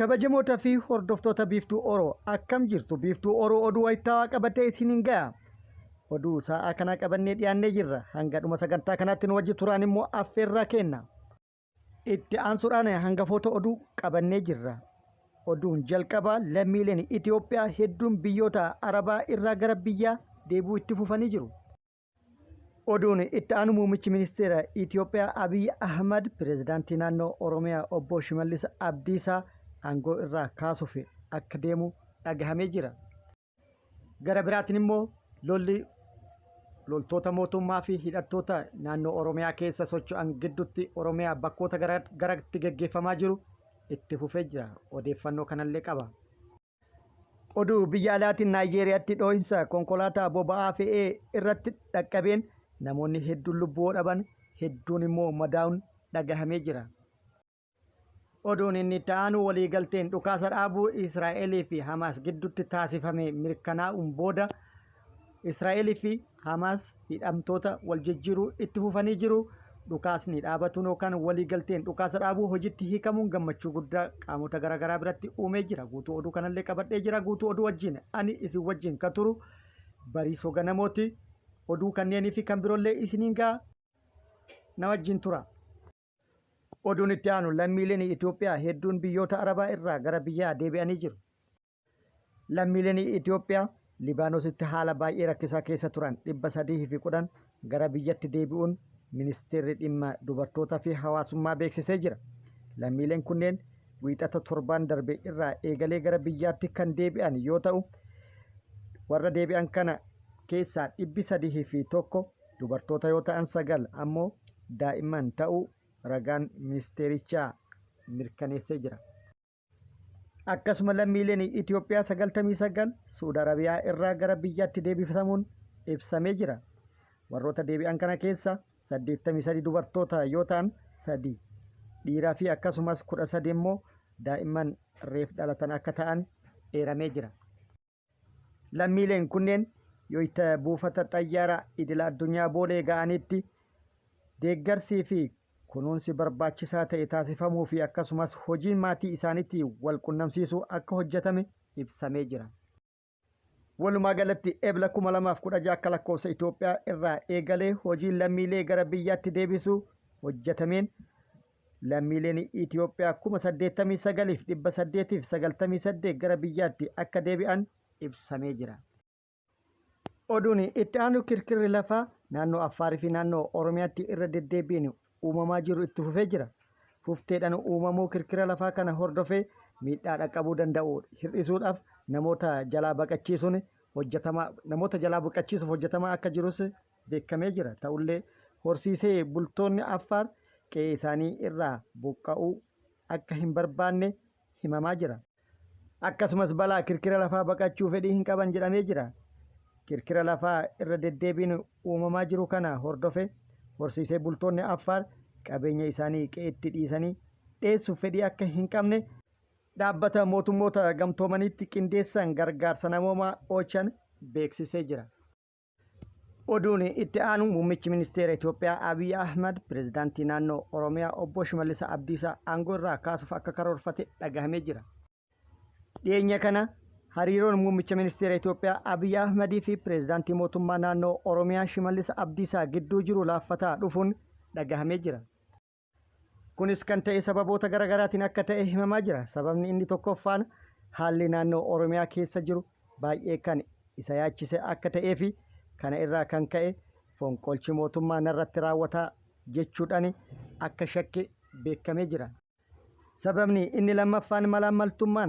Kabajamoota fi hordoftoota Biiftuu Oro, akkam jirtu? Biiftuu Oro oduu wayitaawaa qabatee isiniin ga'a. Oduu sa'aa kanaa qabannee dhiyaannee jirra. Hanga dhuma sagantaa kanaatti nu wajji turaan immoo affeerraa kenna. Itti aansuudhaan hangafoota oduu qabannee jirra. Oduun jalqabaa, lammiileen Itoophiyaa hedduun biyyoota Arabaa irraa gara biyyaa deebi'uu itti fufanii jiru. Oduun itti aanu, muummichi ministeera Itoophiyaa Abiy Ahmad pireezidaantii naannoo Oromiyaa obbo Shimallis Abdiisaa aangoo irraa kaasuuf akka deemu dhagahamee jira. Gara biraatiin immoo lolli loltoota mootummaa fi hidhattoota naannoo Oromiyaa keessa socho'an gidduutti Oromiyaa bakkoota garatti geggeeffamaa jiru itti fufee jira. Odeeffannoo kanallee qaba. Oduu biyya alaatiin, Naayijeeriyaatti dhoohinsa konkolaataa boba'aa fe'ee irratti dhaqqabeen namoonni hedduun lubbuu dhaban, hedduun immoo madaa'uun dhagahamee jira. Oduun inni itti aanu, waliigalteen dhukaasa dhaabuu Israa'elii fi Hamaas gidduutti taasifame mirkanaa'uun booda Israa'elii fi Hamaas hidhamtoota wal jijjiiruu itti fufanii jiru. Dhukaasni dhaabatuun yookaan waliigalteen dhukaasa dhaabuu hojiitti hiikamuun gammachuu guddaa qaamota garaagaraa biratti uumee jira. Guutuu oduu kanallee qabadhee jira. Guutuu oduu wajjin ani isin wajjin kan turu Bariisoo Ganamooti. Oduu kanneenii fi kan biroollee isiniin ga'a. Na wajjin tura. Oduun itti aanu, lammiileen Itoophiyaa hedduun biyyoota Arabaa irraa gara biyyaa deebi'anii jiru. Lammiileen Itoophiyaa Libaanoositti haala baay'ee rakkisaa keessa turan 310 gara biyyatti deebi'uun ministeerri dhimma dubartootaa fi hawaasummaa beeksisee jira. Lammiileen kunneen Wiixata torbaan darbe irraa eegalee gara biyyaatti kan deebi'an yoo ta'u, warra deebi'an kana keessaa 301 dubartoota yoo ta'an, 9 ammoo daa'imman ta'uu ragaan ministeerichaa mirkaneessee jira. Akkasuma lammiileen Itoophiyaa 99 Suud Arabiyaa irraa gara biyyaatti deebifamuun ibsamee jira. Warroota deebi'an kana keessa 83 dubartoota yoo ta'an, 3 dhiiraa fi akkasumas 13 immoo daa'imman reef dhalatan akka ta'an eeramee jira. Lammiileen kunneen yoyta buufata xayyaara idila addunyaa Boolee ga'anitti deeggarsii fi kunuunsi barbaachisaa ta'e taasifamuu fi akkasumas hojiin maatii isaaniitti wal qunnamsiisuu akka hojjetame ibsamee jira. Walumaa galatti Ebla 2016 akka lakkoofsa Itoophiyaa irraa eegalee hojiin lammiilee gara biyyaatti deebisuu hojjetameen lammiileen Itoophiyaa 89,898 gara biyyaatti akka deebi'an ibsamee jira. Oduun itti aanu, kirkirri lafaa naannoo Affaarii fi naannoo Oromiyaatti irra deddeebiin uumamaa jiru itti fufee jira. Fufteedhaan uumamuu kirkira lafaa kana hordofee miidhaa dhaqqabuu danda'u hir'isuudhaaf namoota jalaa baqachiisuun hojjetamaa namoota jalaa baqachiisuuf hojjetamaa akka jirus beekamee jira. Ta'ullee horsiisee bultoonni Affaar qe'ee isaanii irraa buqqa'uu akka hin barbaanne himamaa jira. Akkasumas balaa kirkira lafaa baqachuu fedhii hin qaban jedhamee jira. Kirkira lafaa irra deddeebiin uumamaa jiru kana hordofe horsiisee bultoonni Affaar qabeenya isaanii qe'etti dhiisanii dheessuuf fedhii akka hin qabne dhaabbata mootummoota gamtoomaniitti qindeessan gargaarsa namoomaa OCHAn beeksisee jira. Oduun itti aanu, muummichi ministeera Itoophiyaa Abiy Ahmad pireezidaantii naannoo Oromiyaa obbo Shimallis Abdiisaa aangoo irraa kaasuuf akka karoorfate dhagahamee jira. Dhiyeenya kana hariiroon muummicha ministeera Itoophiyaa Abiy Ahmadii fi pireezidaantii mootummaa naannoo Oromiyaa Shimallis Abdiisaa gidduu jiru laaffataa dhufuun dhagahamee jira. Kunis kan ta'e sababoota garaagaraatiin akka ta'e himamaa jira. Sababni inni tokkoffaan haalli naannoo Oromiyaa keessa jiru baay'ee kan isa yaachise akka ta'ee fi kana irraa kan ka'e fonqolchi mootummaa narratti raawwataa jechuudhaan akka shakke beekamee jira. Sababni inni lammaffaan malaammaltummaan